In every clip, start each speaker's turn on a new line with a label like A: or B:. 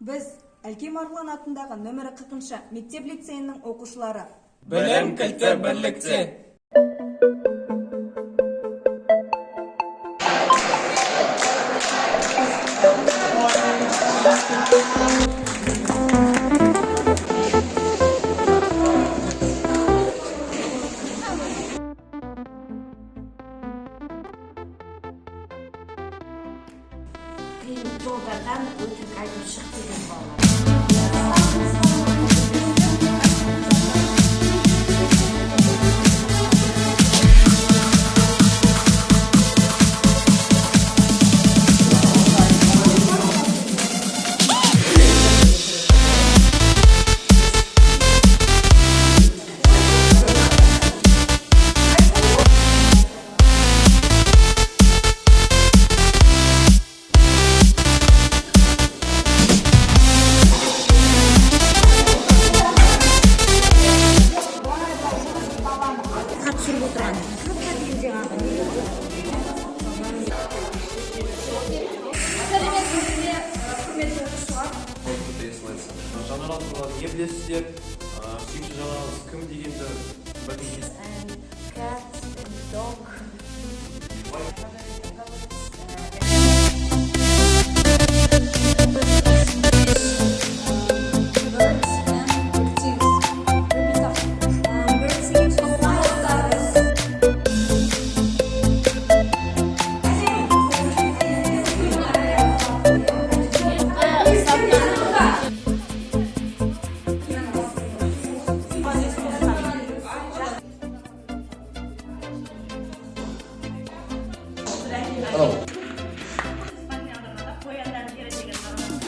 A: Біз Әлкей Марғұлан атындағы нөмірі 40-шы мектеп лицейінің оқушылары.
B: Білім кілті бірлікте.
C: Қиын жолдардан өтірік айтып шық деген балалар.
D: Түсіріп отырған жаңағы.
E: Сәлеметсіз бе, құрметті оқушылар!
F: Жануарлар туралы не білесіздер? Сүйікті жануарыңыз кім дегенді білген.
C: And cat and dog.
E: Birds and activities. Repeat after. Birds singing.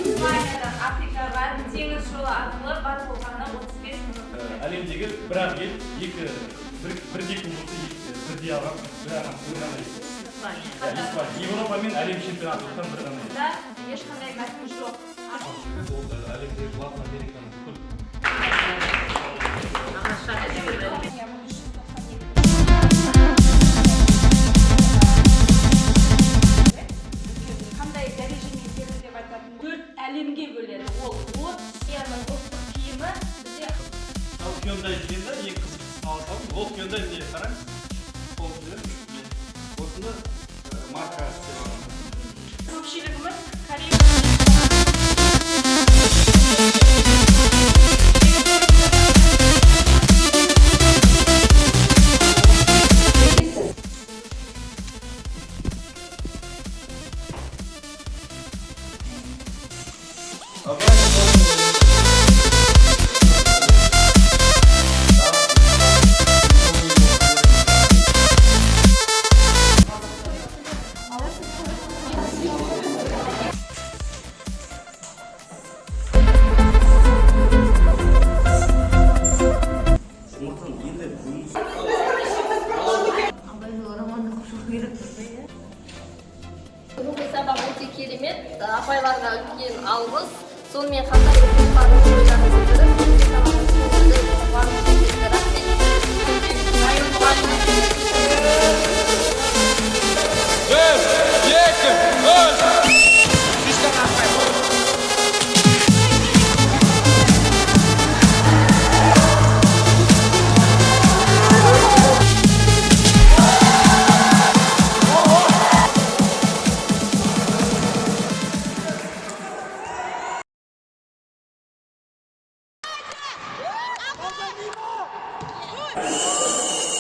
G: Испаниядан Африкаға теңіз жолы арқылы бар болғаны 35 минут.
H: Әлемдегі бір ақ ел екі бірдей кубокты бірдей алған бір ақ, бір ғана ел. Иә, Испания. Еуропа мен әлем чемпионаты ұтқан бір ғана ел.
G: Да, ешқандай мәтін жоқ.
F: Ол әлемдегі, Латын Американың бүкіл
G: Қандай дәрежемен келді деп айтатын төрт әлемге бөледі. Ол от, Россияның ұлттық киімі бізде.
H: Ал Hyundai дегенде ең қызықтысын ала салдым. Ол Hyundai, міне, қараңыз. Сол жерде, міне. Осыны марка істеп алған.
G: Көпшілігіміз Корея
F: Сондықтан енді бүгін
C: Абайдың романын оқып шығу керек қой, иә.
E: Бүгінгі сабақ өте керемет. Апайларға үлкен алғыс. Сонымен қатар оқушылардың ойларын білдіріп, бүгінгі сабағымыз көңілді, қуанышты өтті. Рахмет. Район мұғалімі.
B: Bir, екі, үш.